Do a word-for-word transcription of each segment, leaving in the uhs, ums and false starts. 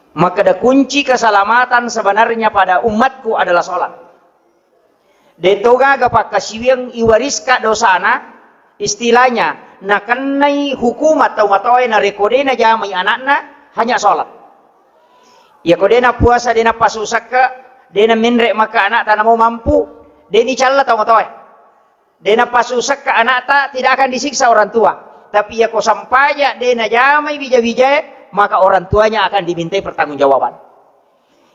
Makkeda kunci keselamatan sebenarnya pada umatku adalah sholat. De to gaga pakkasiwiang iwariska dosana, istilahnya nakennai hukumat tau matoae narekko de najamai anakna, hanya sholat. Iyako de napuasa, de napasusakke, de namenre maka anakta namo mampu, de nicalla tau matoae. De napasusakke anakta, tidak akan disiksa orang tua. Tapi iyako sampaja de najamai wija-wijae, maka orang tuanya akan dimintai pertanggungjawaban.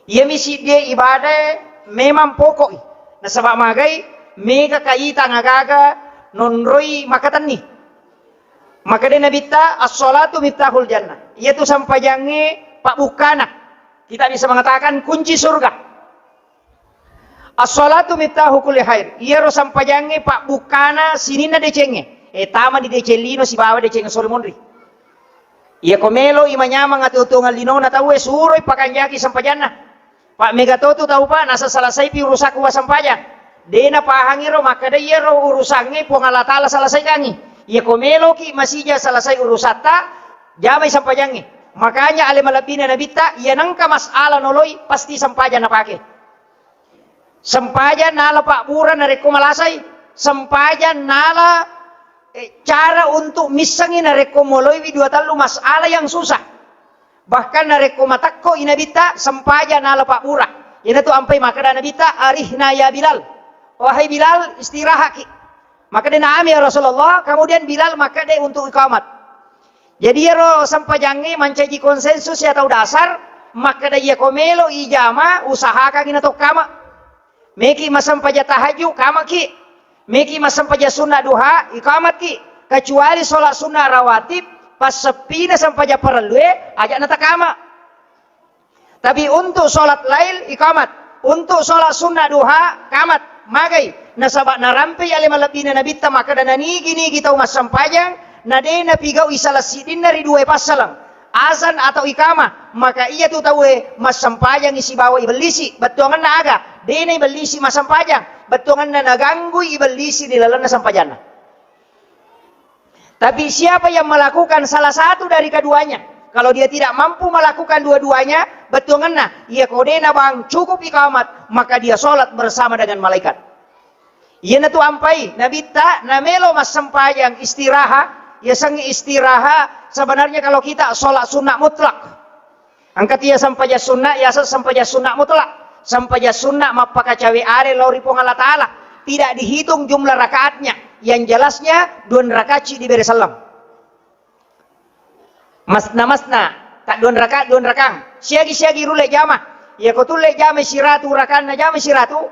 Iyami siddie ibadae memang pokok i. Nasaba magai, mega kaitang agaga nonroi makatenni. Maka de Nabitta, "As-sholatu miftahul jannah." Iyatu sampajangnge pabbukkana. Kita bisa mengatakan kunci surga. "As-sholatu miftahu kulli khair." Iyaro sampajangnge pabbukkana sininna decengnge. E, tama di deceng lino sibawa deceng sori monri. Iyako melo i manyameng atuo-tuongeng linona tauwe, suroi pakanjaki sampajanna. Pak, mega to tu tau, Pak, nasa selesaipi urusakku wa sampajang. De napahangi ro, makkeda iyaro urusangnge Puang Allah Taala selesaikangi. Iyako meloki masija selesai urusatta, jamai sampajangnge. Makanya ale malebbina Nabitta, iya nengka masalah noloi, pasti sampajang napake. Sempajang nala pabbura narekko malasai, sempajang nala, eh, cara untuk missengi narekko moloiwi dua tellu masalah yang susah. Bahkan narekko matekko i Nabitta, sempajang nala pabbura. Iyanatu ampai makkeda Nabitta, "Arihna ya Bilal." "Wahai Bilal, istirahaki." Makkeda, "Na'am ya Rasulullah." Kemudian Bilal makkeda untuk iqamat. Jadi iyaro sempajangnge mancaji konsensus ya tau dasar, makkeda iyako melo ijama, usahakangi natokkama. Meki massempajang tahajud, kamaki. Meki massempajang sunna duha, ikamatki. Kecuali sholat sunna rawatib, passeppina sempajang parellue, aja natakama. Tapi untuk sholat lail, ikamat. Untuk sholat sunna duha, kamat. Magai. Nasaba narampei ale malebbina Nabitta makkeda, nanigi-nigi tau massempajang, na de napigau'i salah siddinna ri duae passaleng, azan atau ikamah, maka iyatu tauwe massempajangi sibawa ibellisi. Bettuangenna aga? De na ibellisi massempajang. Bettuangenna naganggui ibellisi ri lalenna sempajanna. Tapi siapa yang melakukan salah satu dari keduanya, kalau dia tidak mampu melakukan dua-duanya, bettuangenna, iya ko de na bang cukup ikamat, maka dia sholat bersama dengan malaikat. Iyanatu ampai Nabitta namelo massempajang istiraha, yasengnge istiraha sebenarnya kalau kita sholat sunnah mutlak. Engka tu iya sempajang sunna, yaseng sempajang sunna mutlak. Sempajang sunna mappakacawe ale lao ri Puang Allah Taala. Tidak dihitung jumlah rakaatnya. Yang jelasnya, dua rakaat ci dibere selleng. Masna-masna, tak dua rakaat, dua rakang. Siagi-siagi rulle jama. Iya ko tulle jama siratu rakanna, jama siratu.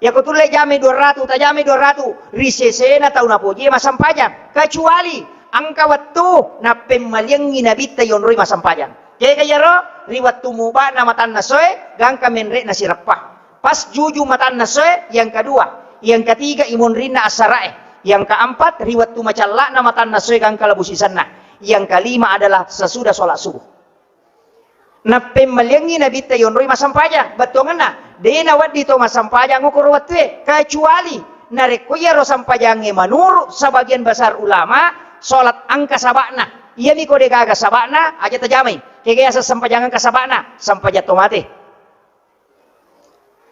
Iya ko tulle jama dua ratu, tajama dua ratu. Ri sesena tau napoji massempajang. Kecuali engka wettu nappemmaliangngi Nabitta yonroi massempajang. Kega iyaro? Ri wettu mubana matanna soe, gangka menre'na sireppa. Pas juju matanna soe, yang kedua, yang ketiga imonrinna assara'e, yang keempat ri wettu macalla'na matanna soe gangka labu sisenna, yang kelima adalah sesudah sholat subuh. Nappemmaliangngi Nabitta yonroi massempajang, bettuangenna, de nawedding to massempajang okoro wettue, kecuali narekko iyaro sempajangnge menurut sebagian besar ulama, sholat engka saba'na. Iyami ko de gaga saba'na, aja tajamai. Kega yaseng sempajang engka saba'na? Sempajang to mate.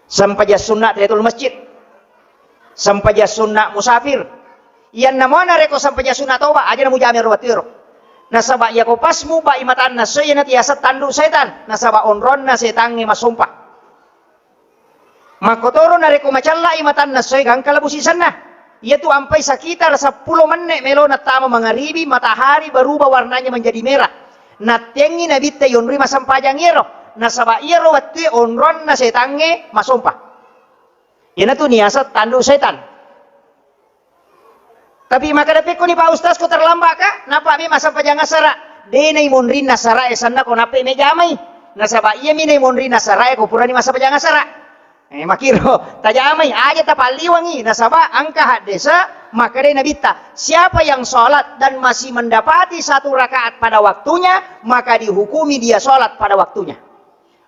Sempajang sunna tahiyatul masjid. Sempajang sunna musafir. Iyanna mo narekko sempajang sunna toba, aja na mujama ro wettu ero. Nasaba iya ko pas mubai matanna soe, iyanatu yaseng tandu setan. Nasaba onronna setangnge masompa. Makkotoro narekko macallai matanna soe gangka labu sisenna. Iyatu ampai sekitar seppulo menne melo nattama mangaribi, matahari berubah warnanya menjadi merah. Nattengngi Nabitta yonroi massempajang iyaro. Nasaba iyaro wettue onronna setangnge masompa. Iyanatu niaseng tandu setan. Tapi makkeda, "Pekkoni Pak Ustaz, ko terlambat ka?" Nappa mi massempajang assara. De na imonrinna assara e sanna ko nappa me jamai. Nasaba iyami na imonrinna assara e ko purani massempajang assara. Eh, makiro, tajamai, aja tapalliwangi. Nasaba engka haddese makkeda Nabitta, siapa yang sholat dan masih mendapati satu rakaat pada waktunya, maka dihukumi dia sholat pada waktunya.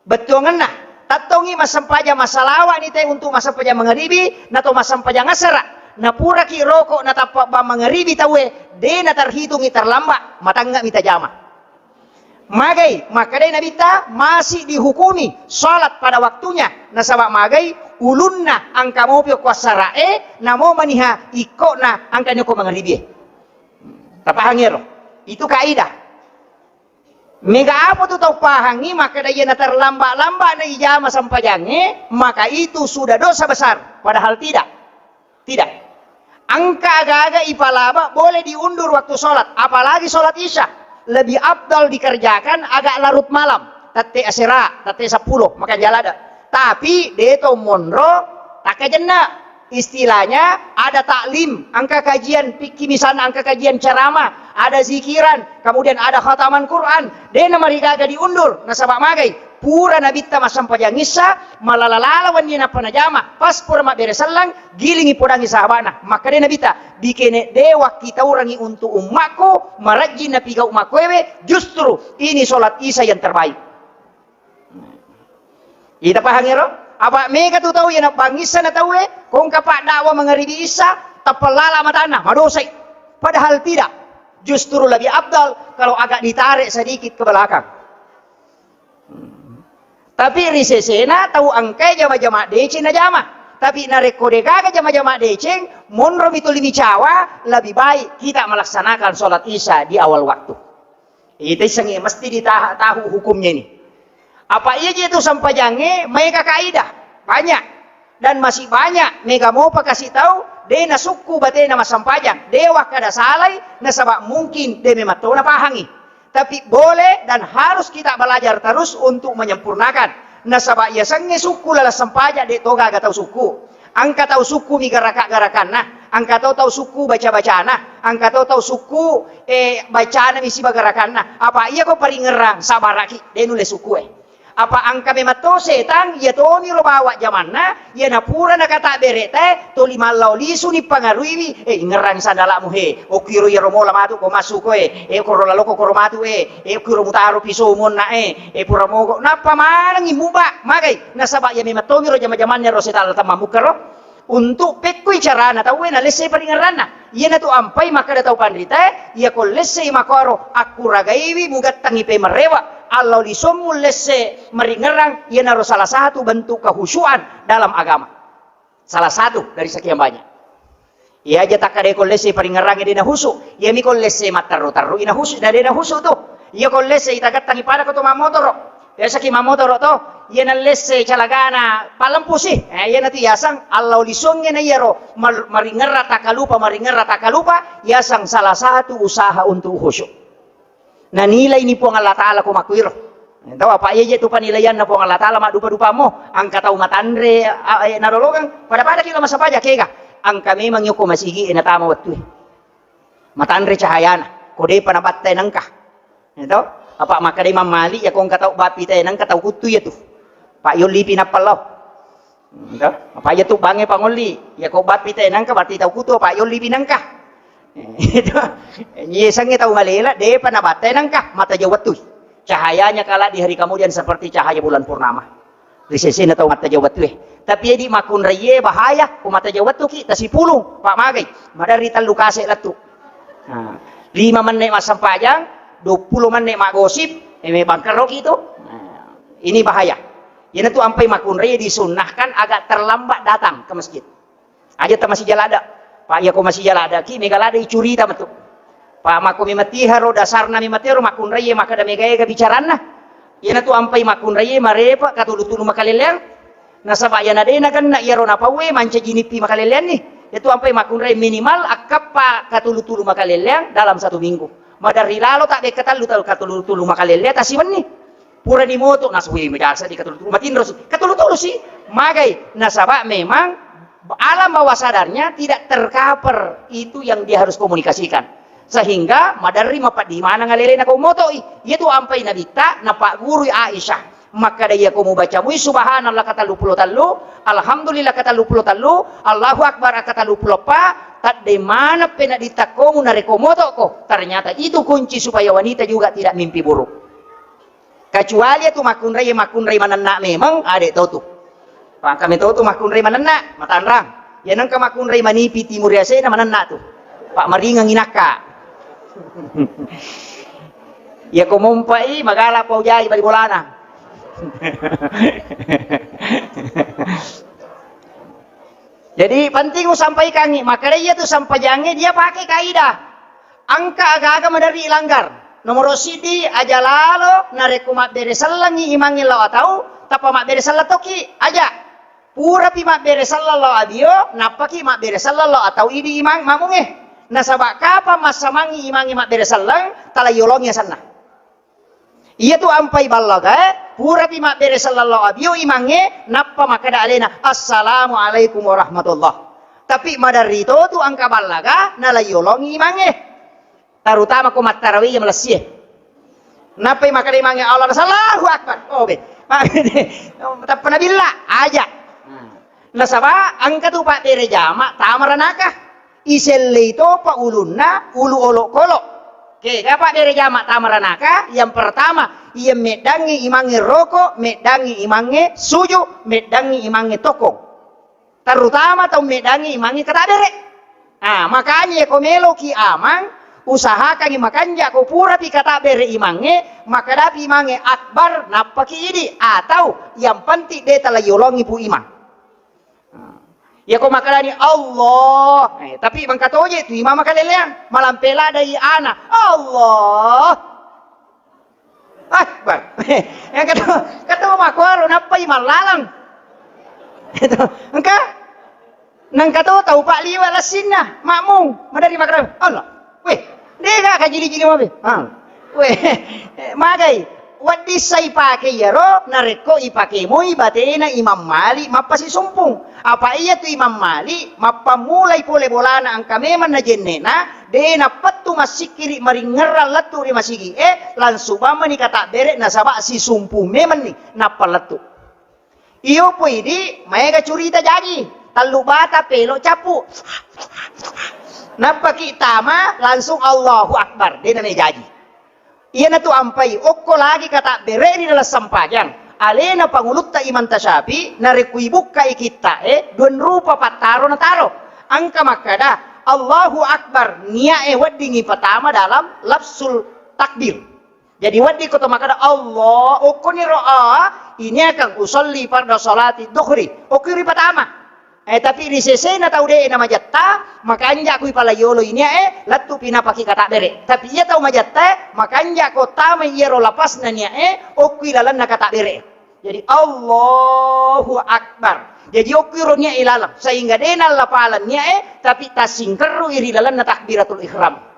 Bettuangenna, tattongi massempajang massalawani te untuk massempajang mangaribi, nato massempajang assara. Napuraki roko natappa bang mangaribi tauwe, de na terhitungi terlambat, matangngami tajama. Magai, makkedai Nabitta, masih dihukumi sholat pada waktunya. Nasaba magai, ulunna engka mopi okko assara'e, namo maniha ikkokna engkani okko mangaribie. Tapahangi ero? Itu kaidah. Mega apa tu tau pahangi, makkeda iya naterlamba-lamba na ijama sempajangnge, maka itu sudah dosa besar. Padahal tidak. Tidak. Engka aga-aga ipalaba boleh diundur waktu sholat, apalagi sholat isya. Lebih afdal dikerjakan agak larut malam, tette asera, tette sepuluh, makan jalada. Tapi deto monro takkajenna. Istilahnya ada taklim, engka kajian fikih misalnya, engka kajian ceramah, ada zikiran, kemudian ada khataman Quran. Dena marigaga diundur, nasaba magai. Pura Nabitta massempajang issa, malala-lala wenni nappa najama. Pas pura mabbere sellang, gilingi podangi sahabana. Makkeda Nabitta, bikene de wakkitaurangi untuk ummakku, marajjing napigau makkuewe, justru ini sholat isya yang terbaik. Ita pahang ero? Apa mega tu tau iya nabbang issa na tauwe, kongka pak dakwa mangaribi issa, tappellala matanna, madosai. Padahal tidak. Justru lebih afdal kalau agak ditarik sedikit ke belakang. Tapi ri sesena tau engkai jama-jama deceng najama. Tapi narekko degaga jama-jama deceng, monromi tuli micawa, lebih baik kita melaksanakan sholat isya di awal waktu. Ita issengnge mesti ditaha-, tahu hukumnya ini. Apa iya je tu sempajangnge maega kaidah? Banyak. Dan masih banyak mega mopa kasih tahu, de nasukku batena massempajang. De wakkada salai, nasaba mungkin de memang to napahangi. Tapi boleh dan harus kita belajar terus untuk menyempurnakan. Nasaba iya sengnge sukku laleng sempajang, de to gaga tau sukku. Engka tau sukku mi garaka-garakanna, engka to tau sukku baca-bacana, engka to tau sukku, eh, bacana mi siba garakanna. Apa iya ko paringerrang, sabaraki, de nulle sukku e. Apa engka memang to setang, iya toni ro bawa jamanna, iya napura nakata bereta, toli mallau lisu ni pangaruiwi, eh, ingerrang sandalamu he, okkiro iya ro mola matu ko massu ko e, eh, koro laloko koro matu e, eh, okkiro mutaro piso monna e, eh, pura mogo, nappa manengi muba, magai, nasaba iya memang tomi ro jama-jamanna ro setang la temmamukka ro. Untuk pekkui carana tauwe nalessei paringerranna. Iyanatu ampai makkeda tau panritae, iyako lessei makkoro akkuragaiwi mugattangi pemerrewa, allau lisommu lesse maringerrang, iyanaro salah satu bentuk kehusuan dalam agama. Salah satu dari sekian banyak. Iya aja takkada ko lessei paringerrangi de nahusu, iyami ko lessei matterru-terru ina husu, na de nahusu tu. Iya ko lessei tagattangi pada ko to mammotoro. Biasaki mammotoro to, iya nallesse calagana pallempusi. Eh, iyanatu yasang allau lisongnge na iyaro mar-, maringerra takalupa, maringerra takalupa, yasang salah satu usaha untuk khusyuk. Nanilai ni Puang Allah Ta'ala ko makkuiro. Tau apa iya je tu panilaianna Puang Allah Ta'ala maddupa-dupamo, angka tau matanre, a-, eh, nalolongeng, pada-pada ki lo masapaja kega. Angka memang yoko masigi e natama wettue. Matanre cahayana, ko depa nabattai nengka. Ya to? Apa makkeda Imam Malik, ya ko engka tau bappi te nengka tau kuttu ya tu. Pak yollipi nappallau. Ya to? Apa ya tu bange pangolli, ya ko bappi te nengka berarti tau kuttu, Pak yollipi nengka. Itu. Nyesangnge tau malela, depa nabattai nengka, mata jauh wettui. Cahayanya kala di hari kemudian seperti cahaya bulan purnama. Ri sesena tau mattaja wettue. Tapi edi makkunraie bahaya, ko mattaja wettuki tasipulung, Pak, magai. Maderri tellu kase lettu. Nah, lima menit massempajang, dua puluh menit maggosip, eh, me bangkeroki tu. Nah, ini bahaya. Iyanatu ampai makkunraie disunnahkan agak terlambat datang ke masjid. Aja ta masija ladde. Pak, iya ko masija ladde ki, mega ladde icurita metu. Pak, makko mematiha ro, dasarna mematiha ro, makkunraie makkeda mega-ega bicaranna. Iyanatu ampai makkunraie marepe katulu-tulu makalelleang. Nasaba iyana de nagenna iyaro napauwe mancaji nippi makalelleanni. Iyatu ampai makkunrai minimal akkappa katulu-tulu makalelleang dalam satu minggu. Maderri lalo tabbe katellu tau katulu-tulu makalelleang tasiwenni. Purani moto, nasui medasa di katulu-tulu, matinro si, katulu-tulu si, magai, nasaba memang alam bawah sadarnya tidak tercover itu yang dia harus komunikasikan. Sehingga maderri mapaddi maneng alelena ko motoi. Iyatu ampai Nabitta napaggurui Aisyah. Makkeda iya ko mubaca mui subhanallah katelluppulo tellu, alhamdulillah katelluppulo tellu, Allahu akbar katelluppulo eppa, tadde maneng pena dittakkomu narekko motoko. Ternyata itu kunci supaya wanita juga tidak mimpi buruk. Kecuali iyatu makkunrai, makkunrai manenna memeng, ade to tu. Pangkami to tu makkunrai manenna, matanrang. Iya nengka makkunrai manipi timur yasena manenna tu. Pak maringeng inakka. Iya ko mompai magala paujai bali bolana. Jadi penting usampaikangngi, makanya iya tu sampajangnge dia pakai kaidah. Engka aga-aga maderri ilanggar. Nomoro siddi, aja lalo narekko mabbere sellengngi imangnge lao atau, tappa mabbere selleng tokki, aja. Purapi mabbere selleng lao abio, nappaki mabbere selleng lao atau idi imang mamungnge. Nasaba kapang massamangngi imangnge mabbere selleng, tala yolongi asenna. Iya tu ampai ballaga, eh, purapi mabbere selleng lao abio imangnge, nappa makkeda alena, "Assalamualaikum warahmatullah." Tapi maderri to tu engka ballaga, nala yolongi imangnge. Terutama ko mattarawe iya malessie. Nappai makkeda imangnge Allah, Allahu Akbar. Oh, be. Tappa nabilla, aja. Nasaba engka tu pabbere jama tama ranaka. Isellei topa ulunna ulu olokolo. Kega pabbere jama tama ranaka? Yang pertama, iya meddangngi imangnge roko, meddangngi imangnge suju, meddangngi imangnge tokong. Terutama tau meddangngi imangnge katabbere. Ah, makanya ko meloki amang, usahakangngi makanja ko purapi katabbere imangnge, makkadapi imangnge akbar, nappaki idi, atau yang penting de tala yolongi pu imang. Iya ko makkedani Allah, eh, tapi mangkatoje tu imang makaleleang, malampe ladai ana, Allah. Akbar. Yang kata, kata makuaro nappai mallalang. Itu, engka? Nangka to tau pak liwa lassinna, makmum, madari makkeda, Allah. Weh, dega kajili-jili mabe. Ah. Weh, magai. Wedding sai pake iyaro, narekko ipake moi batena Imam Malik mappasisumpung. Apa iya tu Imam Malik mappammulai pole bolana engka memang najenne'na, de nappettu massikkiri maringngerrang lettu ri masigi e, langsung bammani katabbere nasaba sisumpung memenni nappa lettu. Iyo poi di maega curita jaji, tellu bata pelo cappu. Nappaki tama langsung Allahu Akbar, de name jaji. Iyanatu ampai okko lagi katabbere ri dalam sempajang. Alena pangulutta Imam Tasyafi, narekko ibukkai kitta e, dua rupa pattaro nataro. Engka makkada, Allahu Akbar, niae weddingi patama dalam lafzul takbir. Jadi wedding ko to makkada, Allah, okkoni ro a, ini akan usolli farda salati dhuhri. Okko ri patama. Eh, tapi ri sesena tau de' namajetta, makanja' kui pala yolo inia e, lettu pi napaki katabbere. Tapi iya tau majetta e, makanja' ko tamai iyaro lapasna nia e, okkui lalenna katabbere. Jadi Allahu Akbar. Jadi okkui ro nia e laleng, sehingga de' nallapaleng nia e, tapi tassingkerru i ri lalenna takbiratul ihram.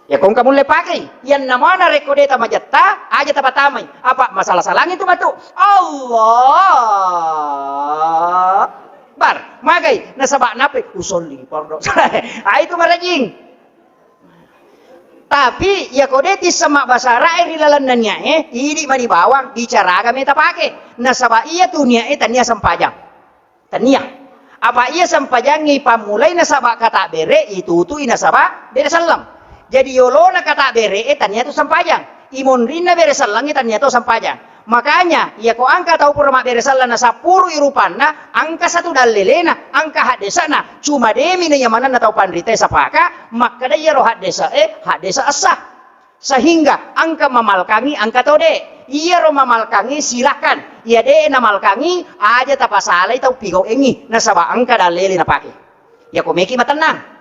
Ya, ko engka mulle pakei, iyanna mana rekko de' tamajetta, aja tapatamai. Apa masalah-salangi tu matu? Allah Akbar. Magai, nasaba nape? Usolli fardu. Ah, itu marajing. Tapi, ya ko de' tisseng mabbasara e ri lalenna nia e, idi mani bawang, bicara aga meta pake. Nasaba iya tu nia e tania sempajang. Tania. Apa iya sempajangngi pammulai nasaba katabbere, itutui nasaba bere selleng. Jadi yolona katabbere e tania tu sempajang. Imonrinna bere sellengnge tania to sempajang. Makanya, iya ko engka tau pura mabbere selleng nasappurui rupanna, engka satu dallelena, engka haddese'na, cuma de' mi naiya manenna tau panrita e sapaka, makkeda iyaro haddese' e, haddese' essa. Sehingga engka mamalkangi, engka to de'. Iyaro mamalkangi silakan. Iya de' namalkangi, aja tapasalai tau pigau engi. Nasaba engka dallele napake. Iya ko meki matennang.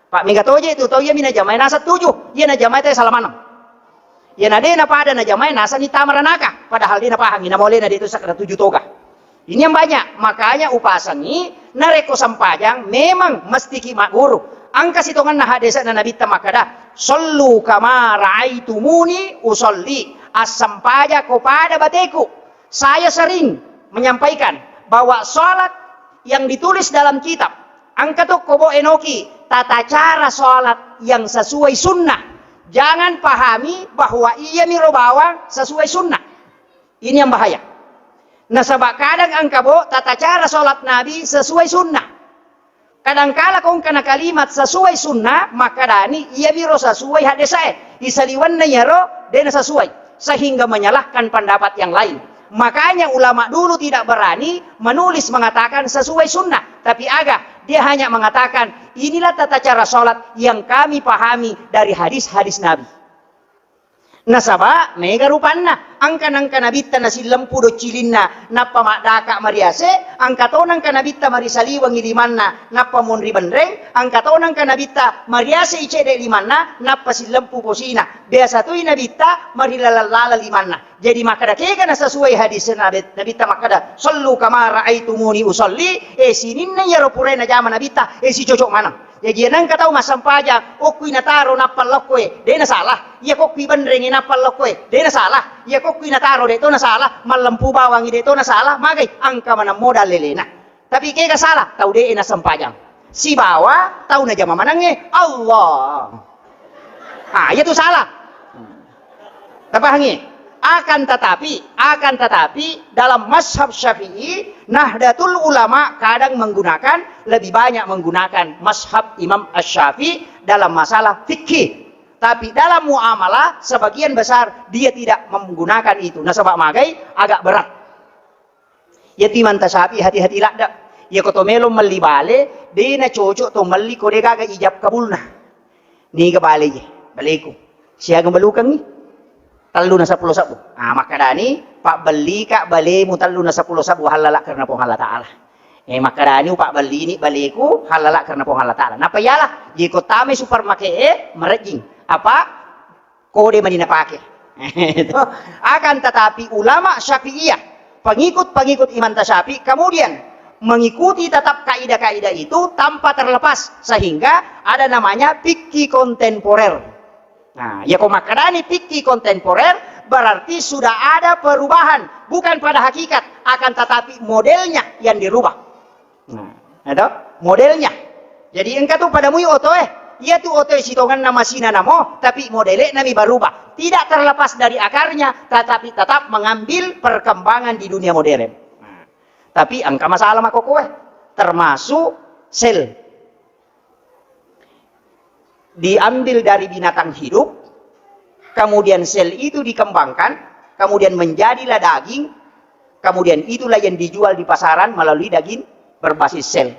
Pak mega toje tu tau iya mi najamae naseng tuju. Iya najamae te sala maneng. Iya na de' napada najamae naseng ni tama ranaka. Padahal de' napahangi namolena de' tu sakra tuju toga. Ini yang banyak, makanya upasengi, narekko sempajang, memang mestiki magguru. Engka sitongenna haddese'na Nabitta makkada, "Sallu kama ra'aitumuni usalli." Assempajako pada bateku. Saya sering menyampaikan bahwa salat yang ditulis dalam kitab, engka tokko bo enoki tata cara salat yang sesuai sunnah. Jangan pahami bahwa iya miro bawang sesuai sunnah. Ini yang bahaya. Nasaba kadang engka bo tata cara salat Nabi sesuai sunnah. Kadangkala ko engkana kalimat sesuai sunnah, makkadani iya miro sesuai haddese'e. Isaliwenna iyaro de' nasesuai, sehingga menyalahkan pendapat yang lain. Makanya ulama dulu tidak berani menulis mengatakan sesuai sunnah, tapi aga, dia hanya mengatakan, "Inilah tata cara salat yang kami pahami dari hadis-hadis Nabi." Nasaba mega rupanna, engka nengka nabitta nasillempu doccilinna, nappa maddaka mariase, engka to nengka nabitta marisaliwengi limanna, nappa monri benreng, engka to nengka nabitta mariase i cedde limanna, nappa sillempu posina. Biasa toi nabitta marilaleng-laleng limanna. Jadi makkeda kega nasasuai hadis Nabi, nabitta makkeda, "Sallu kama raaitumuni usalli," eh, sininna iyaro purae najama nabitta, eh, sicocok maneng. Jaji, nengka tau massempajang, okkui nataro nappa lokkoe, de nasalah. Iya kokkui benrenge nappa lokkoe, de nasalah. Iya kokkui nataro de to nasalah, mallempu bawangi de to nasalah, magai engka maneng modal lelena. Tapi kega salah, tau de nassempajang. Sibawa tau najama manengnge, Allah. Ah, iya tu salah. Tapahangi? Akan tetapi, akan tetapi dalam mazhab Syafi'i, Nahdlatul Ulama kadang menggunakan, lebih banyak menggunakan mazhab Imam Asy-Syafi'i dalam masalah fikih. Tapi dalam muamalah, sebagian besar dia tidak menggunakan itu. Nasaba magai agak berat. Iyatu Imam Tasyafi hati-hati ladde. Iyako to melo melli bale, de nacocok to melli ko de gaga ijab kabulna. Niga bale je, baleku. Siaga melukangi? Tellu na seppulo sebbu. Ah, makkadani, pabbellika balemu tellu na seppulo sebbu hallala karena Puang Allah Ta'ala. Eh, makkadani, upabbellini baleku hallala karena Puang Allah Ta'ala. Napa iyalah, jeko tame supermarket e, merejing. Apa? Kode mani napake. Itu. Akan tetapi ulama Syafi'iyah, pengikut-pengikut Imam Tasyafi, kemudian mengikuti tetap kaidah-kaidah itu tanpa terlepas, sehingga ada namanya fikih kontemporer. Nah, ya ko makkadani fikih kontemporer, berarti sudah ada perubahan, bukan pada hakikat, akan tetapi modelnya yang dirubah. Nah, itu modelnya. Jadi engka tu pada mui otoe, iya tu otoe sitongenna masina namo, tapi modele nami berubah. Tidak terlepas dari akarnya, tetapi tetap mengambil perkembangan di dunia modern. Nah, tapi engka masalah makokoe, termasuk sel. Diambil dari binatang hidup, kemudian sel itu dikembangkan, kemudian menjadilah daging, kemudian itulah yang dijual di pasaran melalui daging berbasis sel.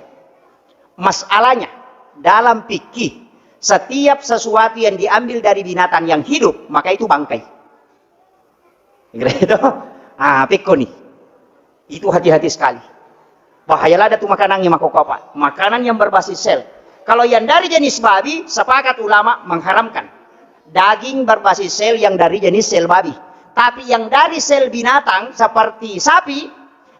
Masalahnya, dalam fikih, setiap sesuatu yang diambil dari binatang yang hidup, maka itu bangkai. Gitu. Ah, pekko ni. Itu hati-hati sekali. Bahaya lada tu makanan yang makoko apa? Makanan yang berbasis sel. Kalau yang dari jenis babi, sepakat ulama mengharamkan. Daging berbasis sel yang dari jenis sel babi. Tapi yang dari sel binatang seperti sapi,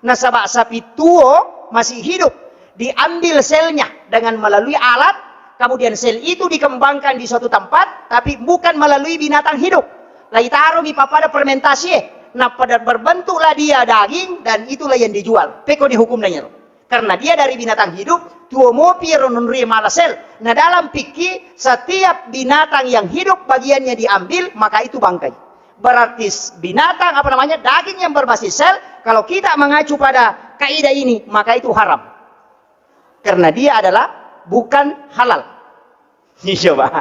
nasaba sapi tuo masih hidup, diambil selnya dengan melalui alat, kemudian sel itu dikembangkan di suatu tempat, tapi bukan melalui binatang hidup. Laitaromi pappada fermentasi, eh, nappa berbentuklah dia daging dan itulah yang dijual. Pekko ni hukumna nyero. Karena dia dari binatang hidup, tuo mopi ero nonri mala sel. Nah, dalam fikih, setiap binatang yang hidup bagiannya diambil, maka itu bangkai. Berarti binatang, apa namanya, daging yang berbasis sel, kalau kita mengacu pada kaidah ini, maka itu haram. Karena dia adalah bukan halal. Iya, Pak.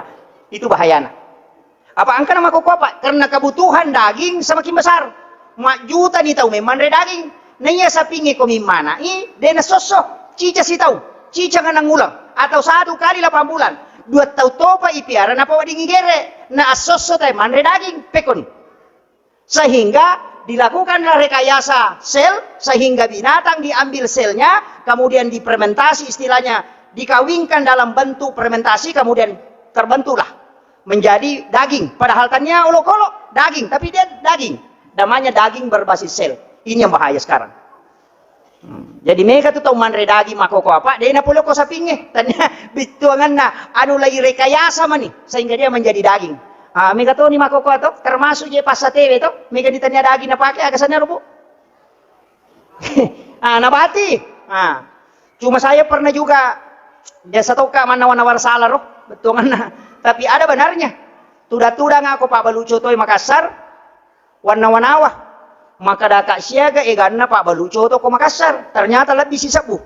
Itu bahayana. Apa engka nama koko apa? Karena kebutuhan daging semakin besar. Majjuta ni tau memang re daging. Naiya sapinge ko mimmana i, dena sosso. Cica sitau. Cica nganang ulang. Atau satu kali delapan bulan. Dua tau topa ipiara napa wedding igere. Na assosso tai manre daging. Pekoni. Sehingga dilakukanlah rekayasa sel, sehingga binatang diambil selnya, kemudian difermentasi, istilahnya dikawinkan dalam bentuk fermentasi, kemudian terbentuklah menjadi daging. Padahal tania olok-olok daging, tapi dia daging. Namanya daging berbasis sel. Ini yang bahaya sekarang. Hmm. Jadi mega tu tau manre daging makoko apa, de napole ko sapinge. Tania bittuanganna anu lai rekayasa mani sehingga dia menjadi daging. Ah, mega toni makoko to, termasuk je pasta tewe to, mega ditania daging napake, aga sanna rubu. Ah, nabati. Ah. Cuma saya pernah juga, biasa toka mannawa-nawa salah roh, bittuanganna. Tapi ada benarnya. Tudang-tudang ako Pak Baluco toi Makassar, wannawa-nawa. Maka daka siaga eganna Pak Baluco to ko Makassar. Ternyata lebih sisebbu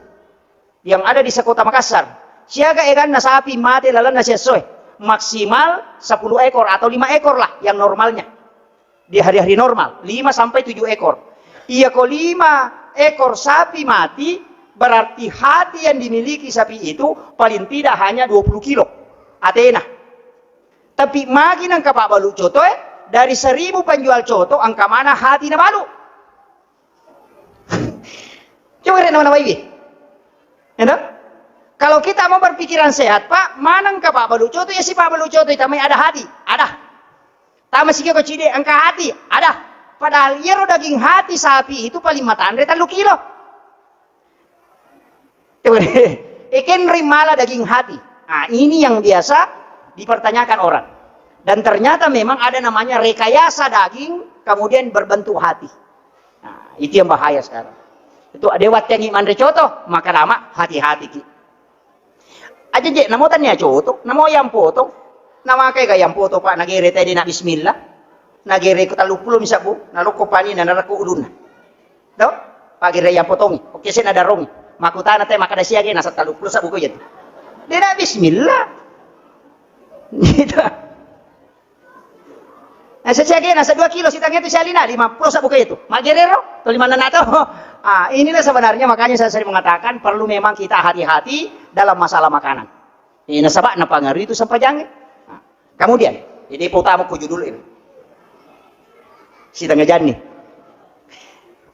yang ada di sekota Makassar. Siaga eganna sapi mate lalenna siessoe. Maksimal sepuluh ekor atau lima ekor lah yang normalnya. Di hari-hari normal, lima sampai tujuh ekor. Iya ko lima ekor sapi mati, berarti hati yang dimiliki sapi itu paling tidak hanya dua puluh kilo. Atena. Tapi magi nangka Pak Baluco toe, Dari seribu penjual coto, engka mana hati nabalu. Coba rek nawa-nawaiwi. Ya toh? Kalau kita mau berpikiran sehat, Pak, maneng ka Pak balu coto, ya si Pak balu coto, tamai ada hati, ada. Tama sigi ko cide, engka hati, ada. Padahal iyaro daging hati sapi itu paling matanre tellu kilo. Ikenring mala daging hati. Nah, ini yang biasa dipertanyakan orang. Dan ternyata memang ada namanya rekayasa daging, kemudian berbentuk hati. Nah, itu yang bahaya sekarang. Itu ada wattengi manre coto, maka lama hati-hati ki. Aja je, namo tania coto, namo yang potong. Namakai ga yang potong, Pak, nagere tadi na bismillah. Nagere ko tellu puluh misabbu, nalokko pani, na narekko ulunna. To? Pagere yang potongi. Oke, saya nadarongi. Makutana te, makada siage, nasa tellu puluh sabbu ko iya tu. Dia nak bismillah. Gitu. Nasa siage, nasa dua kilo, sitangnya tu sialina, lima puluh sabbu ko iya tu. Magerero, to lima nana to. Ah, inilah sebenarnya makanya saya sering mengatakan perlu memang kita hati-hati dalam masalah makanan. Eh, nasaba napangaruhi itu sempajangnge. Nah, kemudian, ini utama ku judul ini. Sitengah jani.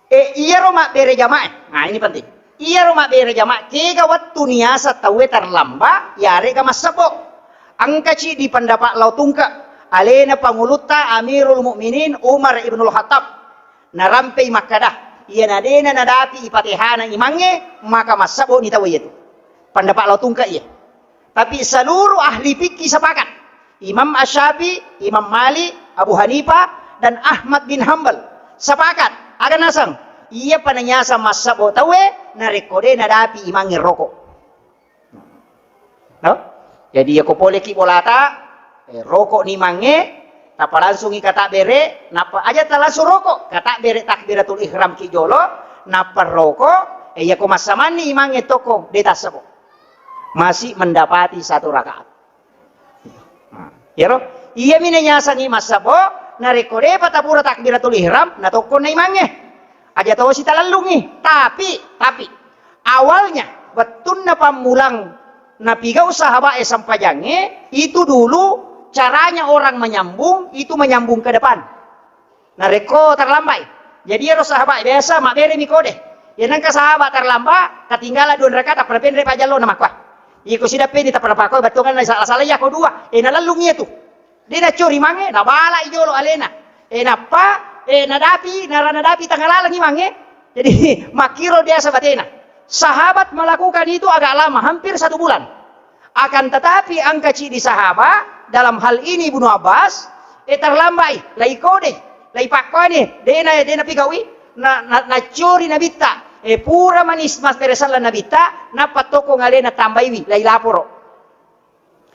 Eh, iyaro mabbere jamaah. Nah, ini penting. Iyaro mabbere jamaah, kega wettu niasa tauwe terlambat, yarega massebbo. Engkaci di pendapat Lao Tungke, alena pangulutta Amirul Mukminin Umar ibnul Khattab. Narampei makkada, iyana dena nadapi ipatehana imangnge, maka massebbo ni tauwe iyatu. Pendapat Lao Tungke iya. Tapi seluruh ahli fikih sepakat. Imam Asy-Syafi'i, Imam Malik, Abu Hanifah, dan Ahmad bin Hambal sepakat. Aga naseng, iya pananyasa massabo tauwe narekko de nadapi imangnge roko. No? Jadi yako poleki bolata, eh, roko ni imangnge, tappa langsungi kata bere, nappa aja talangsung roko, kata bere takbiratul ihram ki jolo, nappa roko, eh, yako massamanni imangnge toko, de tassabo. Masih mendapati satu rakaat. Nah, iyaro, iyami nanyasangi massabo, narekko depa tapura takbiratul ihram, natokkonna imangnge. Aja tosi talellungi. Tapi, tapi, awalnya, wettunna pammulang napigau sahabat e sempajangnge, itu dulu caranya orang menyambung, itu menyambung ke depan. Narekko terlambat i. Jadi iyaro sahabat biasa mabberemi kode. Iya nengka sahabat terlambat, ketinggalan dua rakaat, tappa napenre pajjallo na makkua. Iko sidappeni tappa napakoi battuanganna sala-sala iya ko dua. Eh, nalellung iya tu. De nacori mange, nabala i jolo alena. Eh, nappa, eh, nadapi, nara nadapi tangalalang imangnge. Jadi makkiro biasa batena. Sahabat melakukan itu agak lama, hampir satu bulan. Akan tetapi engka cidi sahabat, dalam hal ini Ibnu Abbas, eh, terlambat i, lai kode, lai pakkone, dena, dena pigaui, na, na, nacuri nabitta, eh, pura manis mas peresallan nabitta, nappa toko ngalena tambaiwi, lai laporo.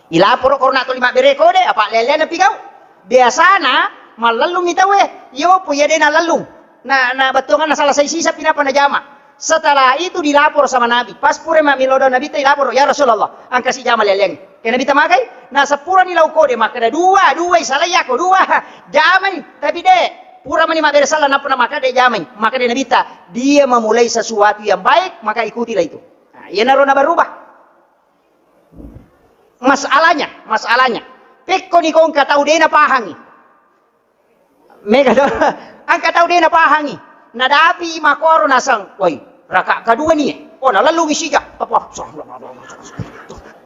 Ilaporo korona tuli mabbere kode, apa lele napigau. Biasana mallellung mi tauwe, yopo iya dena lellung. Na, na bettuanganna salah sai sisa pinapa najama. Setelah itu dilapor sama Nabi. Pas pura mammilo do Nabi ta dilapor, "Ya Rasulullah, engka sijama leleng." Ke Nabi tamakai, na sepura ni lau kode makkeda, "Dua, dua, salai yako, dua." Jamai, tapi de, pura mani mabbere sallang nappa namaka de jamai. Maka de Nabi ta, "Dia memulai sesuatu yang baik, maka ikutilah itu." Nah, iyanaro nabarubah. Masalahnya, masalahnya. Pekko ni kongka tau de napahangi. Mega do. Angka tau de napahangi. Nadapi makoro nasang. Woi, raka kedua ni. Oh, nalellungi sija. Apa?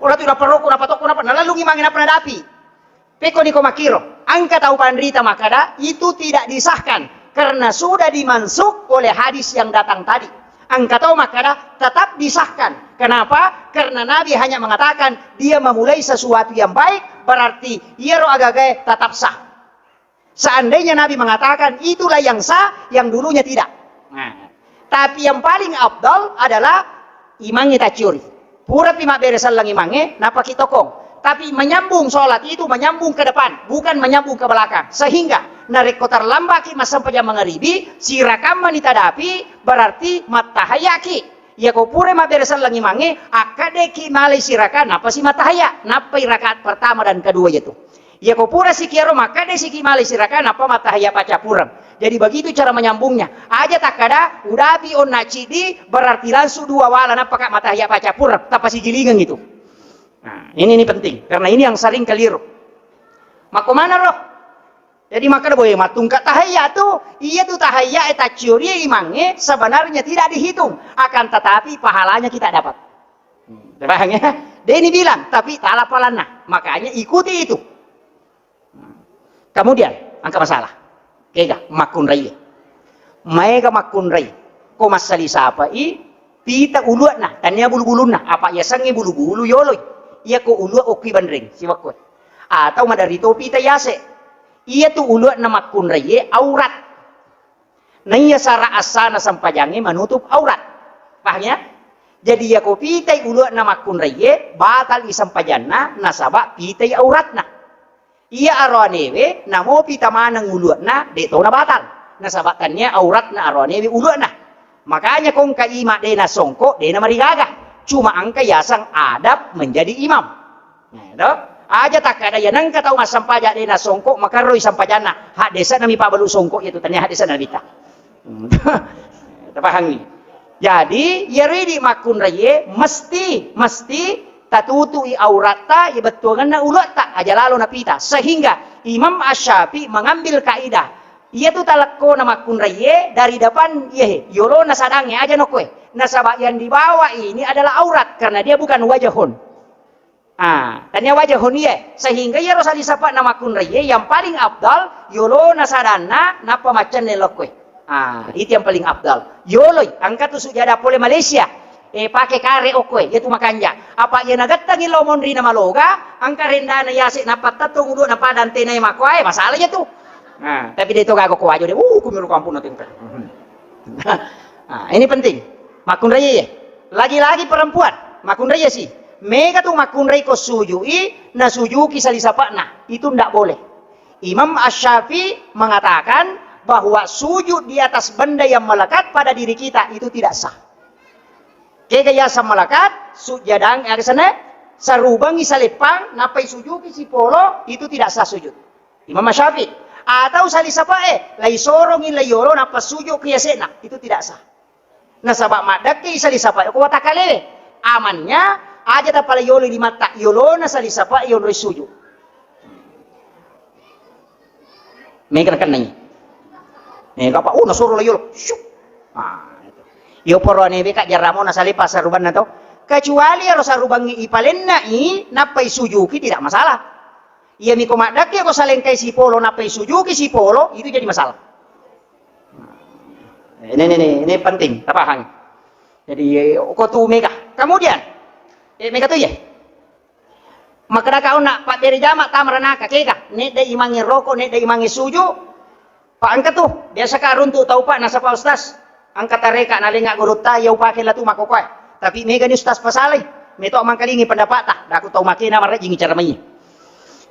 Ora tu naparoko, napatoko, napa? Nalellungi mange napa nadapi. Pekko ni ko makkiro. Angka tau panrita makkada, itu tidak disahkan. Karena sudah dimansuk oleh hadis yang datang tadi. Angka tau makkada, tetap disahkan. Kenapa? Karena Nabi hanya mengatakan, dia memulai sesuatu yang baik, berarti iyaro agagae tetap sah. Seandainya Nabi mengatakan itulah yang sah, yang dulunya tidak. Nah, tapi yang paling afdal adalah imangnge tacciori. Purapi mabbere selleng imangnge, napaki tokong. Tapi menyambung sholat itu menyambung ke depan, bukan menyambung ke belakang. Sehingga narekko terlambaki massempajang mangaribi, sirakammani tadapi, berarti mattahayaki. Iyako pura mabbere selleng imangnge, akkaddeki malai siraka, napasi mattahaya, nappai rakaat pertama dan kedua itu. Iyako pura sikiaro makkeda siki malai siraka nappa mattahaya paccappureng. Jadi begitu cara menyambungnya. Aja takkada udapi onna ciddi berarti langsung dua wala nappaka mattahaya paccappureng, tappa sigilingeng itu. Nah, ini, ini penting karena ini yang sering keliru. Makko manaro? Jadi makkeda boe mattungka tahayya tu, iya tu tahayya e tacciori imangnge sebenarnya tidak dihitung, akan tetapi pahalanya kita dapat. Hmm, paham ya? Deni bilang, tapi tala palanna. Makanya ikuti itu. Kemudian, engka masalah. Kega makkunrai. Maega makkunrai. Ko massali sapai pita ulu'na, tania bulu-bulunna, apa yasengnge bulu-bulu yoloi. Iya ko ulu'a okki banreng, siwakko. Atau maderri to pita yase. Iya tu ulu'na makkunrai aurat. Naiya sara assana sempajangnge menutup aurat. Paham ya? Jadi yako pitai ulu'na makkunrai, batal i sempajanna nasaba pitai auratna. Iya aroanewe, namo pita maneng ulu'na, de' to nabatal. Nasaba tania auratna aroanewe ulu'na. Makanya ko engka ima de' nasongko, de' namarigaga. Cuma engka yaseng adab menjadi imam. Nah, to? Aja takkada iya nengka tau massampaja de' nasongko, makerroi sampajanna. Haddese'na mi pabalu songko iya tu, tania haddese'na Nabitta. Hmm. Tapahangi. Jadi, iyaro idi makkunraie mesti, mesti tatutui auratta, iya bettuangenna uluatta, aja lalo napita. Sehingga Imam Asy-Syafi'i mengambil kaidah, iya tu talekko na makkunraie dari depan, iya he, yolona sadangnge aja nokkoe. Nasaba yang dibawa ini adalah aurat karena dia bukan wajahun. Ah, tania wajahun iye, sehingga iyaro sali sapa'na makkunraie yang paling afdal, yolona sadanna, nappa maccenne lokkoe. Ah, itu yang paling afdal. Yoloi, engka tu sujada pole Malaysia. Eh, pake kare okkoe, iya tu makanja. Apa iya nagettangi lao monri na maloga, engka rendana yase nappa tettong ulu na padang tenai makkoae, masalah iya tu. Nah, tapi de' to gaga ko wajo de'. Uh, kumiru kampung na tengka. Nah, ini penting. Makkunrai ya. Lagi-lagi perempuan, makkunrai ya sih. Mega tu makkunrai ko sujui, na sujuki sali sapa'na. Itu ndak boleh. Imam Asy-Syafi'i mengatakan bahwa sujud di atas benda yang melekat pada diri kita itu tidak sah. Kega yaseng melekat, sujadang, eh, sana, sarubangi saleppang, nappai sujuki sipolo, itu tidak sah sujud. Imam Syafi'i. Atau sali sapae, lai sorongi lai yolo nappa suju ki yase'na. Itu tidak sah. Nasaba maddekke sali sapae ko watakalewe. Amannya, aja tapala yolo limatta, yolona sali sapae yonroi suju. Mega nakennai. Eh, kapa, oh, nasoro lai yolo. Syuk. Ah, itu. Yo poro anewe ka jaramo na sali passarubanna to. Kecuali ero sarubangi ipalenna i, nappai sujuki tidak masalah. Iyami ko maddekke ko salengkai sipolo nappai sujuki sipolo, itu jadi masalah. Ini, ini, ini, ini penting, tapahang. Jadi, eh, ko tu mega. Kemudian, eh, mega tu ya. Makkeda ka onna pabbere jama tama ranaka kega, nedda imangnge roko, nedda imangnge suju. Pa engka tu, biasa ka runtu tau pa nasaba ustaz, engka tareka nalenga gurutta, iya upake latu makkokoe. Tapi mega ni ustaz pasalai, meto mangkalingi pendapata, daku tau makena marajingi cara mai.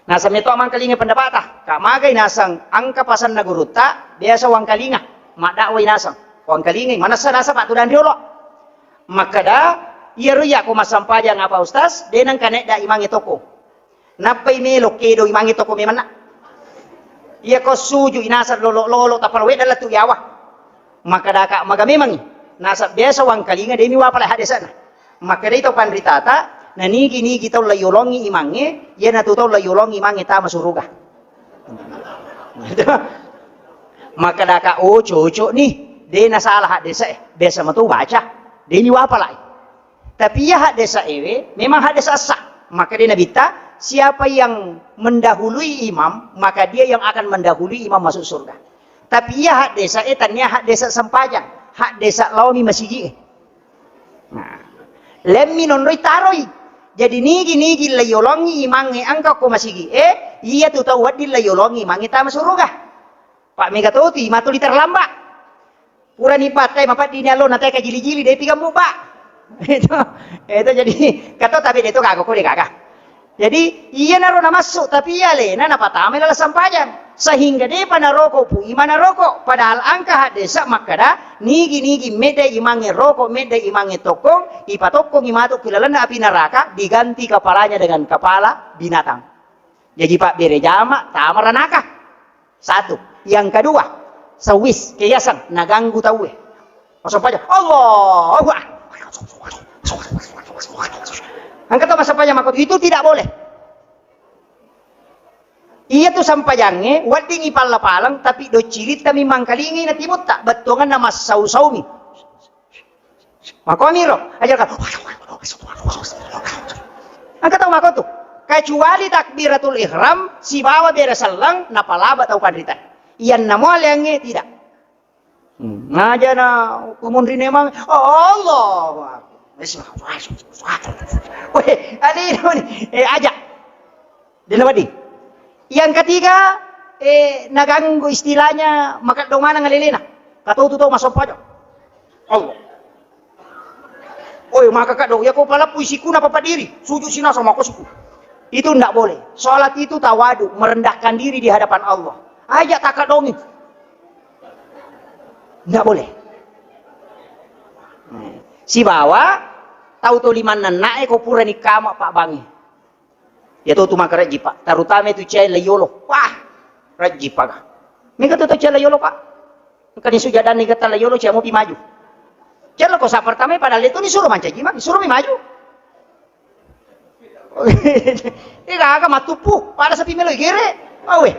Nasa meto mangkalingi pendapata, ka magai nasang engka pasanna gurutta, biasa wangkalinga, maddakwai nasang, wangkalingai, manessa nasa pa tudang riolo. Makkeda, iyaro iya ko massampajang apa ustaz, de nengka nedda imangnge toko. Nappai melo kedo imangnge toko memanna. Iya ko suju inasang lolo-lolo tapalawedda lettu yawa. Makkeda ka maga memangi. Nasa biasa wangkalinga demi wapala hadesana. Makkeda to panritata, na nigi-nigi tau la yolongi imangnge, iya natu tau la yolongi imangnge tama suruga. Makkeda ka, oh cocok ni, de nasalah haddesa e. Biasa matu baca, demi wapala. Tapi iya haddesa ewe memang haddesa sah. Maka dia Nabitta, siapa yang mendahului imam, maka dia yang akan mendahului imam masuk surga. Tapi iya haddesa e tania haddesa sempajang, haddesa laomi masigi e. Nah, lemmi nonroi taroi. Jadi nigi-nigi la yolongi imangnge engka ko masigi e, iya tu tau wedding la yolongi imangnge tama suruga. Pak mega toti matuli terlambat. Purani pattai mapaddini allo na teka jili-jili depi gammu, Pak. Itu, itu jadi kata tapi itu kagak kode kagak. Jadi iyanaro namassu tapi iya alena napatamai lala sampajang. Sehingga depa naroko pu imana roko. Padahal angka haddesa makkada nigi-nigi medda imangnge roko, medda imangnge tokkong, ipatokkong imatu ki lalenna api neraka, diganti kepalanya dengan kepala binatang. Jaji pabbere jama tama ranaka. Satu. Yang kedua, sewis, keyasan, naganggu tauwe. Langsung paja, Allahu Akbar. Angkat to massempajang makko, itu tidak boleh. Iya tu sampajangnge, weddingngi palla-paleng, tapi docciritta mi mangkalingai na timutta, bettuanganna massau-saumi. Makomiro, aja ka. Engka tau mako tu. Kecuali takbiratul ihram, sibawa bere selleng, napalaba tau panrita. Iyanna mo aleangnge, tidak. Hmm. Aja na kumunrine mang, oh, Allahu Akbar. Weh, ade ni, eh, aja. Dena wedding. Yang ketiga, eh, naganggu istilahnya makeddo maneng alelena. Katau tu tau masoppa aja. Allah. Oi, maka kaddo, ya ko palappu isikku na papa diri, sujud sinasa mako siku. Itu ndak boleh. Salat itu tawadu, merendahkan diri di hadapan Allah. Aja takaddongi. Ndak boleh. Sibawa tau to limanna na'e ko purani kama pabbangi. Ya to tu maka rejji, Pak. Terutama itu cewek layolo. Wah, rejji, Pak. Mega to, to cewek layolo, Pak. Engka ni sujadanna getta layolo, cewek mopi maju. Cewek lo ko sa pertama, padahal itu ni suruh mancaji, Mak. Suruh mi maju. Ega aga matuppu, pada sapi melo gere. Awe.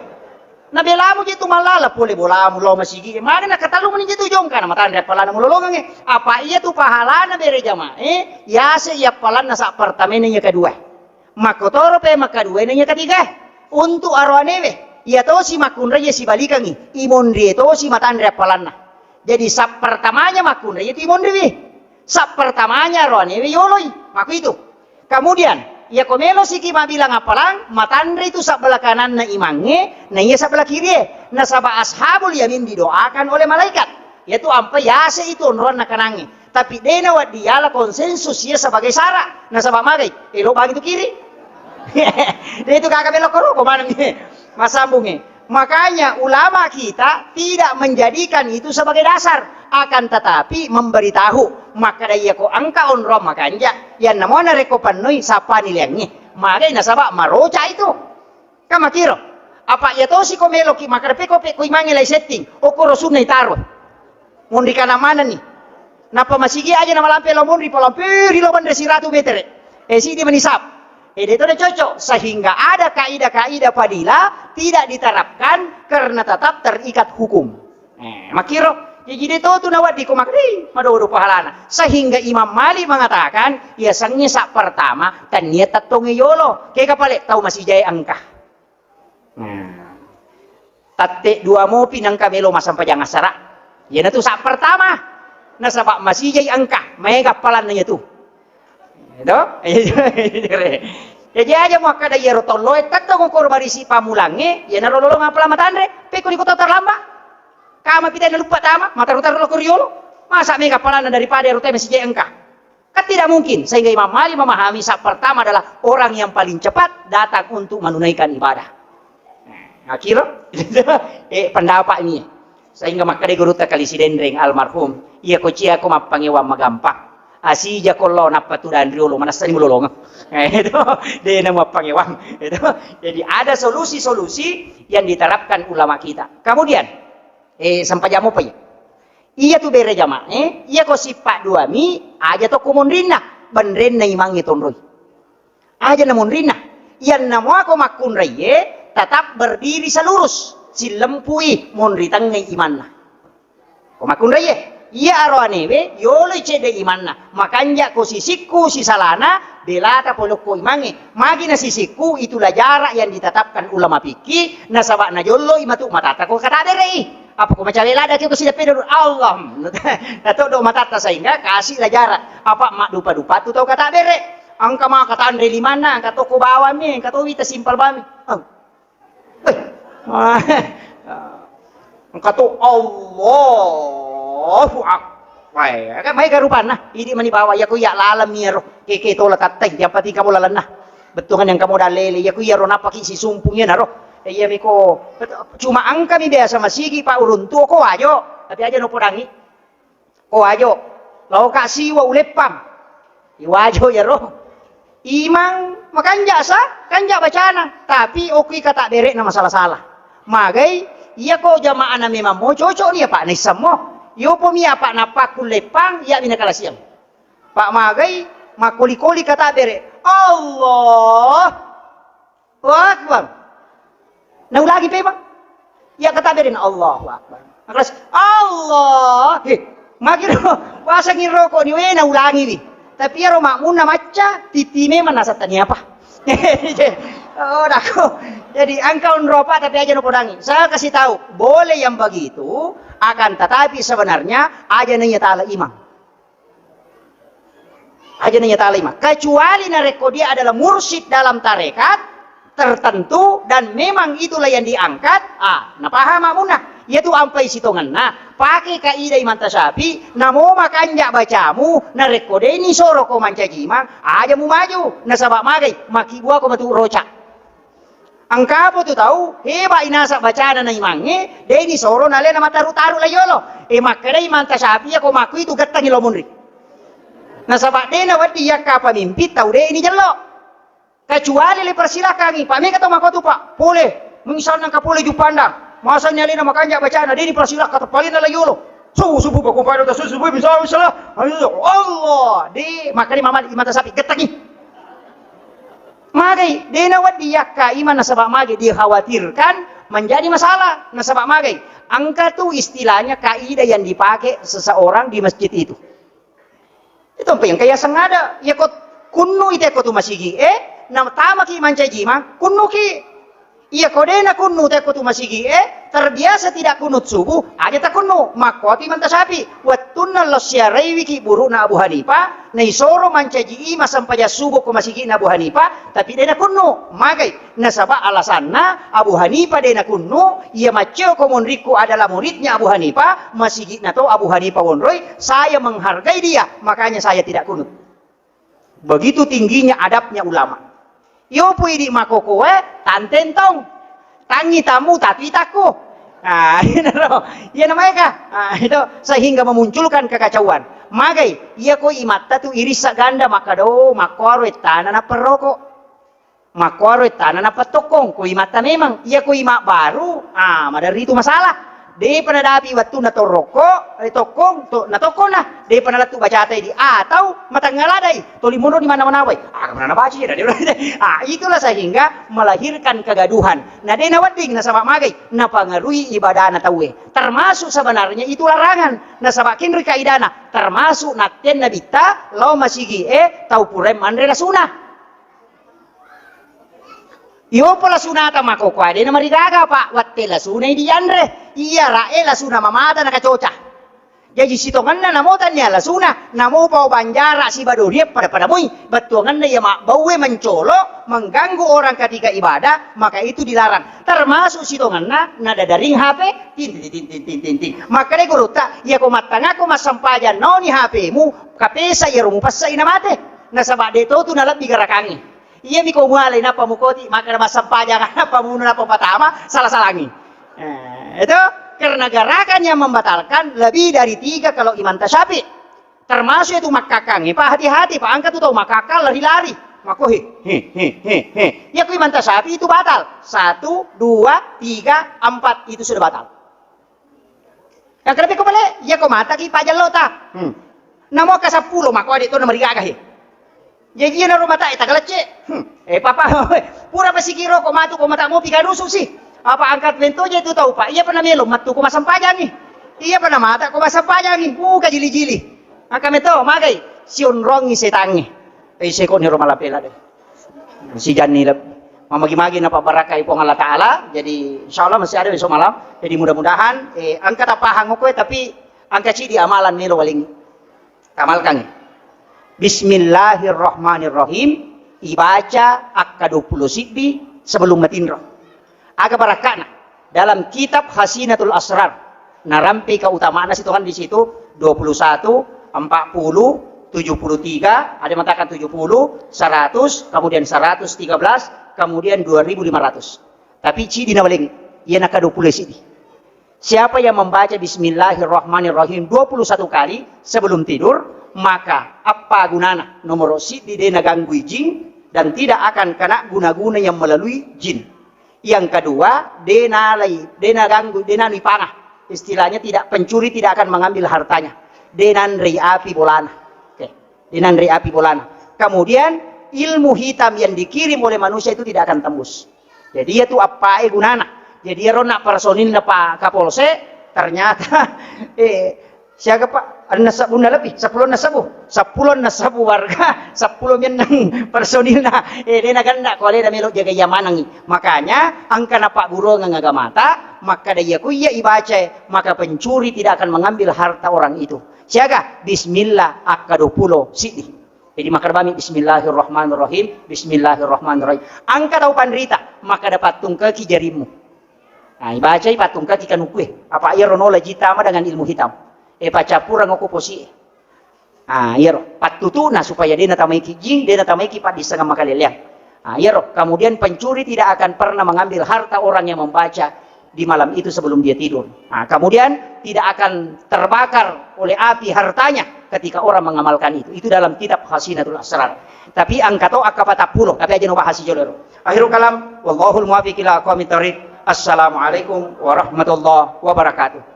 Na belamu je tu mallala pole bolamu lo masigi. Mana na katalu meni je tu jongka na matandre palana mulolongange. Apa iya tu pahalana bere jamae, yase iya palanna sa pertama ini iya kedua. Makkotoro pe makkaduwaina iya katiga. Untuk aroanewe, iya tosi makkunrai iya sibalikangi, imonrie tosi matanre appalanna. Jadi sap pertamanya makkunrai iya tu imonriwi. Sap pertamanya aroanewe yoloi. Makku itu. Kemudian, iya ko melo siki mabilang appalang, matanre itu sabbelah kananna imangnge, na iya sabbelah kirie. Nasaba ashabul yamin didoakan oleh malaikat. Iya tu ampe yase itu onroanna kanangnge. Tapi de nawedding yala konsensus iya sebagai syarat. Nasaba magai? Elo bagi tu kiri. De itu kaka melo koro ko maneng. Massambungnge. Makanya ulama kita tidak menjadikan itu sebagai dasar, akan tetapi memberitahu. Makkeda iya ko engka onrong makanja, iyanna mo narekko pennoi sappa nileangngi. Magai nasaba maroca itu. Kan makkiro. Apa iya tosi ko meloki makkeda pekko pekko imangnge lai setting, okkoro sunna itaro. Monri kana manenni. Nappa masigi aja na malampe lao monri, palampe ri lao banre siratu metere. Eh, sidi mani sap. Eh, de to de cocok. Sehingga ada kaidah-kaidah fadilah tidak diterapkan karena tetap terikat hukum. Eh, makkiro. Jadi de to tu nawaddi ko makkeda, madodo pahalana. Sehingga Imam Malik mengatakan, yasengnge sap pertama, tannia tettongnge yolo. Kega pale tau masijae engka. Nah. Tatte dua mopi nengka melo massempajang assara. Iyanatu sap pertama. Nasaba masijai engka, maega appalanna iyatu. Itu? Jadi aja makkeda iyaro tolloe tettong ukur marisi pamulangnge, iyanaro lolong appalang matanre, pekko di kota terlambat. Kama pita naluppa tama, mataru-taru lo ko riolo. Masa mega appalanna daripada ero te masijai engka. Kan tidak mungkin, sehingga Imam Malik memahami sap pertama adalah orang yang paling cepat datang untuk menunaikan ibadah. Nah, kira, eh, pendapat ini. Sehingga makkeda gurutta Kali Sidenreng almarhum, iya ko cia ko mappangewang magampang. Asija ko lo nappa tudang riolo, manessani mulolongeng. Eh, itu, de na mappangewang. Itu. Jadi ada solusi-solusi yang diterapkan ulama kita. Kemudian, eh, sempajang mopa iya. Iya tu bere jamae, iya ko sippa duami, aja to ko monrinna, benrenna imangnge tonroi. Aja na monrinna, iyanna mua ko makkunraie, tetap berdiri selurus, sillempui monri tengnge imanna. Ko makkunraie, iya aroanewe, yoloi cedde imanna, makanja ko sisikku sisalana, belata polokko imangnge, magi na sisikku, itulah jarak yang ditetapkan ulama fikih, nasaba najolloi matu matatta ko katabere'i. Apa ko macawe ladaki ko sideppe dulu, Allah. Natoddo matatta sehingga kasih lah jarak. Apa maddupa-dupa tu tau kata bere. Engka maka tanre limanna, engka to ko bawang mi, engka to wita simpel bami. Oh. Eh. Engka to Allahu Akbar. Kan mai garupanna, idi mani bawa ya ko iya laleng mi ero. Keke tola tattai, yang penting kamu lalenna. Bettuangan yang kamu dalele, ya ko iya ro napaki sisumpung ya naro. Iya miko, cuma engka mi biasa masigi Pak uruntu ko wajo, tapi aja no podangi. Ko wajo, lao ka siwa uleppang. Iwajo ya ro. Imang makanja sa, kanja bacana, tapi okui kata bere na masalah-salah. Magai, iya ko jamaah na memang mo cocok ni apa naissammo. Yopo mi apa napakku leppang, iya mina kalasiang. Pak magai, makoli-koli kata bere. Allah. Allahu Akbar. Naulangi pemeng. Iya kata bereng, Allahu Akbar. Makkeras, Allah. He, makiro, wasengngi roko ni we naulangi wi. Tapi iyaro makmunna macca, titi memang naseng tania apa. Oh, dako. Jadi engka onro apa tapi aja nopodangi. Saya kasih tahu, boleh yang begitu, akan tetapi sebenarnya aja nanya taala imang. Aja nanya taala imang. Kecuali narekko dia adalah mursyid dalam tarekat tertentu dan memang itulah yang diangkat, ah, napaham makmunna. Iyatu ampai sitongenna, pake kaidah Imam Tasyafi, namo makanja bacamu, narekko deni soro ko mancaji imang, aja mumaju, nasaba magai, makibua ko matu roca. Engkapo tu tau, heba inasa bacana na imangnge, deni soro nalena mataru-taru la yolo. E makkeda Imam Tasyafi, iya ko makku itu gettangi lo munri. Nasaba dena wedding yakka pamimpin tau deni jello. Kecuali le persilakangi, Pak, mega to makotu, Pak. Pole, misalna engka pole Juppandang, masani alena makanja bacana, deni persilakka teppalinna la yolo. Su, subuh, Pak, kumpada, su, subuh, misalnya, misalnya, Allah, de, makkeda Imam Tasyafi, gettangi. Magai, de nawedding yakka imang nasaba magai dikhawatirkan menjadi masalah. Nasaba magai, engka tu istilahnya kaidah yang dipakai seseorang di masjid itu. Itu apa yang kaya sengada, ya ko kunnu ite ko tu masigi, eh, na tamaki mancaji imang, kunnuki. Iya ko de nakunnu tekko tu masigi e, terbiasa tidak kunut subuh, aja takunnu, makkuatu Imam Tasyafi. Wettunna lo siaraiwiki burukna Abu Hanifah, naisoro mancaji imang sempajang subuh ko masigi'na Abu Hanifah, tapi de nakunnu, magai. Nasaba alasanna Abu Hanifah de nakunnu, iya macceo ko monrikku adalah muridnya Abu Hanifah, masigi'na to Abu Hanifah wonroi, saya menghargai dia, makanya saya tidak kunut. Begitu tingginya adabnya ulama. Iyo pu idi makokoe, tanteng tong. Tangi tamu tapi takku. Ah, iyana ro. Iyana maega. Ah, itu sehingga memunculkan kekacauan. Magai, iya ko imatta tu irissa ganda makkado, makkuaro ettana napperroko. Makkuaro ettana napettokkong, ko imatta memang. Iya ko imak baru, ah, maderri tu masalah. Depa nadapi wettunna torrokko, eh, tokkong, to, natokkonna. Depa nalettu bacata idi. Atau matengngaladai, toli monro di mana-mana wai. Ah, mana nabaca ya, ah, itulah sehingga melahirkan kegaduhan. Nah, de nawedding nasaba magai, napangaruhi ibadana tauwe. Termasuk sebenarnya itu larangan. Nasaba kenri kaidana, termasuk natten nabitta, lao masigi e, tau purae manre lasuna. Iyopo lasunata makkokkoe de namarigaga, Pak, wette lasunai dianre. Iyara'e lasuna mamata nakacoca. Jaji sitongenna namo tannia lasuna, namo pao banjara siba dorie pada-pada moi. Bettuangenna iya mabbauwe mencolo, mengganggu orang ketika ibadah, maka itu dilarang. Termasuk sitongenna nadadaring H P, tin, tin, tin. Makkeda gurutta, iya ko mattangako massempajang naoni H P-mu, kapesa iyaro mupessai namate. Nasaba de to tu nalebbi garakangnge. Iyami ko mualai nappa mukoti, makkeda massempajang, nappa muno, nappa patama, salah-salangi. Eh, itu karena gerakan yang membatalkan lebih dari tiga kalau Imam Tasyafi. Termasuk itu makkakang, Pak, hati-hati, Pak, angka tu tau makkakang lari-lari. Mako he, he, he, he, he. Ya ku Imam Tasyafi itu batal. Satu, dua, tiga, empat, itu sudah batal. Yang kedua ko bale, iya ko mataki pajallo ta. Hmm. Namo ka seppulo mako ade to namarigaga he. Jadi iya naro mata e tagalecce. Hmm. Eh papa, pura pasikiro ko matu ko mata mopi ganusu si. Apa angkat mento je tu tau, Pak. Iya pernah melo matu ko masempajangi. Iya pernah mata ko masempajangi. Buka jili-jili. Angka meto magai sionrongi setangi. Eh seko ni roma lapela deh. Sijanni leb-, mamagi-magi napabbarakai Puang Allah Ta'ala. Jadi, insya Allah masih ada besok malam. Jadi, mudah-mudahan, eh, engka tapahang okkoe, tapi engka cidi amalan melo waling tamalkan. Bismillahirrahmanirrahim. Ibaca akka dua puluh siddi sebelum matinro. Aga barakka'na? Dalam kitab Hasinatul Asrar, narampe keutama'na sitongan di situ, dua puluh satu, empat puluh, tujuh puluh tiga, ada yang mengatakan tujuh puluh, seratus, kemudian seratus tiga belas, kemudian dua ribu lima ratus. Tapi cidi nawalengi, iya naka dua puluh sidi. Siapa yang membaca Bismillahirrahmanirrahim dua puluh satu kali sebelum tidur, maka apa gunana? Nomor sidi de naganggui jin dan tidak akan kena guna-guna yang melalui jin. Yang kedua, de nalai, de naganggu, de nanui panga. Istilahnya tidak, pencuri tidak akan mengambil hartanya. De nanrei api bolana. Oke. De nanrei api bolana. Kemudian ilmu hitam yang dikirim oleh manusia itu tidak akan tembus. Jadi iya tu appae gunana. Jadi iyaro na personilna Pak Kapolsek, ternyata, eh, siaga, Pak? Enneng sebbunna lebih, seppulo enneng sebbu. Seppulo enneng sebbu warga, seppulo mennang personilna. Eh, de' naganna ko alena melo jaga iya manengngi. Makanya, engka napagguruang agamata, makkada iya ku iya ibacae, maka pencuri tidak akan mengambil harta orang itu. Siaga? Bismillah, akka dua pulo siddi. Jadi makkada bami, "Bismillahirrahmanirrahim, bismillahirrahmanirrahim." Engka tau panrita, makkada, "Pattungkaki jarimmu." Nah, ibacai, "Pattungkaki kanukue." Apa iyaro nola jitama dengan ilmu hitam. Eh, paccappureng ko posi'e. Ah, iyaro. Pattutuna supaya de' natamaiki jing, de' natamaiki paddissengang makaleleang. Ah, iyaro. Kemudian pencuri tidak akan pernah mengambil harta orang yang membaca di malam itu sebelum dia tidur. Nah, kemudian tidak akan terbakar oleh api hartanya ketika orang mengamalkan itu. Itu dalam kitab Khazinatul Asrar. Tapi engka to akka patappulo, tapi aja no bahas jolo. Akhirul kalam, wallahul muwaffiq ila aqwamit thariq. Assalamualaikum warahmatullahi wabarakatuh.